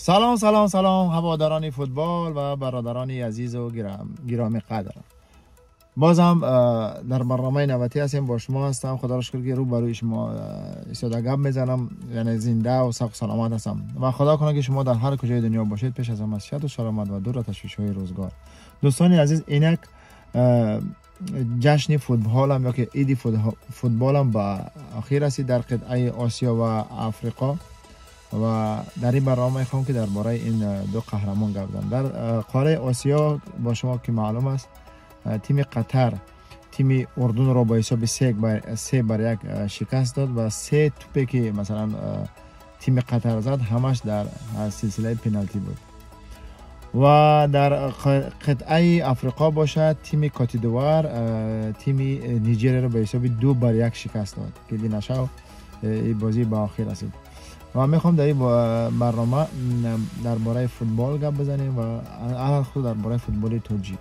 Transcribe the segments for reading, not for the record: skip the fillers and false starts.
Салом, салом, салом, ҳаводорони футбол ва бародарони азизу гиромӣ қадр. Боз ҳам дар барномаи навбатӣ ҳастем, бо шумо ҳастам. Худоро шукр, ки рӯ ба рӯи шумо истода гап мезанам, яъне зинда ва сақ саломат ҳастам ва худо кунад, ки шумо дар ҳар куҷои дунё бошед, пеш аз ҳама сиҳату саломат ва дур аз ташвишҳои рӯзгор. Дӯстони азиз, инак ҷашни футболам ё ки иди футболам ба охир расид дар қитъаи Осиё ва Африқо ва дар ин барнома мехоҳам, ки дар бораи ин ду қаҳрамон гап занам. Дар қораи Осиё бо шумо ки маълум аст, тими Қатар тими Урдунро бо ҳисоби 3-1 шикаст дод ва се тупе, ки масалан тими Қатар зад, ҳамаш дар силсилаи пеналти буд. Ва дар қитъаи Африқо бошад, тими Котидувар тими Нигериаро ба ҳисоби 2-1 шикаст дод, ки динашав ин бозӣ ба охир расид. Ва мехоҳам дар ин барнома дар бораи футбол гап бизанем ва алалхусус дар бораи футболи тоҷик.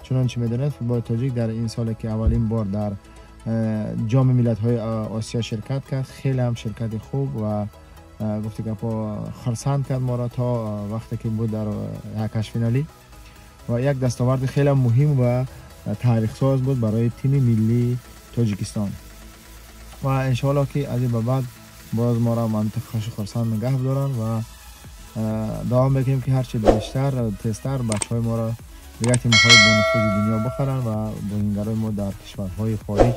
Чунончи медонед, футболи тоҷик дар ин соле, ки аввалин бор дар Ҷоми миллатҳои Осиё ширкат кард, хеле ҳам ширкати хуб ва гуфти гапҳо хурсанд кард моро то вақте ки буд дар якҳаштфиналӣ ва як дастоварди хеле муҳим ва таърихсоз буд барои тими миллии Тоҷикистон. Ва иншоалло, ки аз ин ба баъд боз моро мантиқ хушу хурсанд нигаҳ доранд ва дуо мекунем, ки ҳарчи бештар тезтар бачаҳои моро дигар тимҳои бонуфузи дунё бихаранд ва бозингарои мо дар кишварҳои хориҷ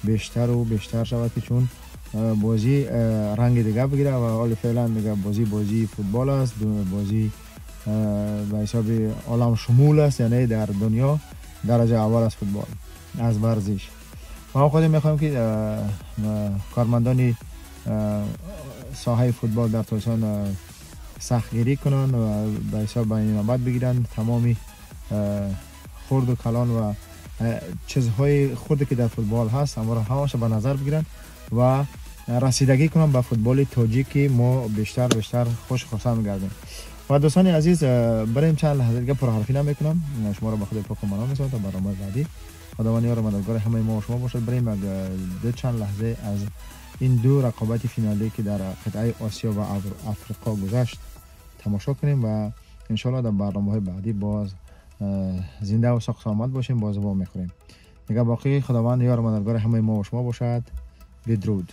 бештару бештар шавад, ки чун бозӣ ранги дигар бигирад. Ва ҳоли феълан дига бозӣ бозии футбол аст, бозӣ ба ҳисоби оламшумул аст, яъне дар дунё дараҷаи аввал аст футбол аз варзиш. Ва мо худем мехоҳем, ки кормандони соҳаи футбол дар Тоҷикистон сахтгирӣ кунанд ва ба ҳисоб ба инобат бигиранд тамоми хурду калон ва чизҳои хурде, ки дар футбол ҳаст, ҳамаро ҳамаша ба назар бигиранд ва расидагӣ кунанд ба футболи тоҷик, ки мо бештар бештар хуш хурсанд гардем. Ва дӯстони азиз, барем чанд лаҳза дига пурҳарфӣ намекунам, шуморо ба худои пок паноҳ месупорам то барномаи баъдӣ. Худованд ёру мададгори ҳамаи мо шумо бошад. Барем як ду чанд лаҳза аз ин ду рақобати финалӣ, ки дар қитъаи Осиё ва Африқо гузашт, тамошо кунем ва иншоалло дар барномаҳои баъдӣ боз зинда ва соқ саломат бошем, боз во мехӯрем. Дига боқӣ худованд ёру мададгори ҳамаи мо шумо бошад. Бидруд.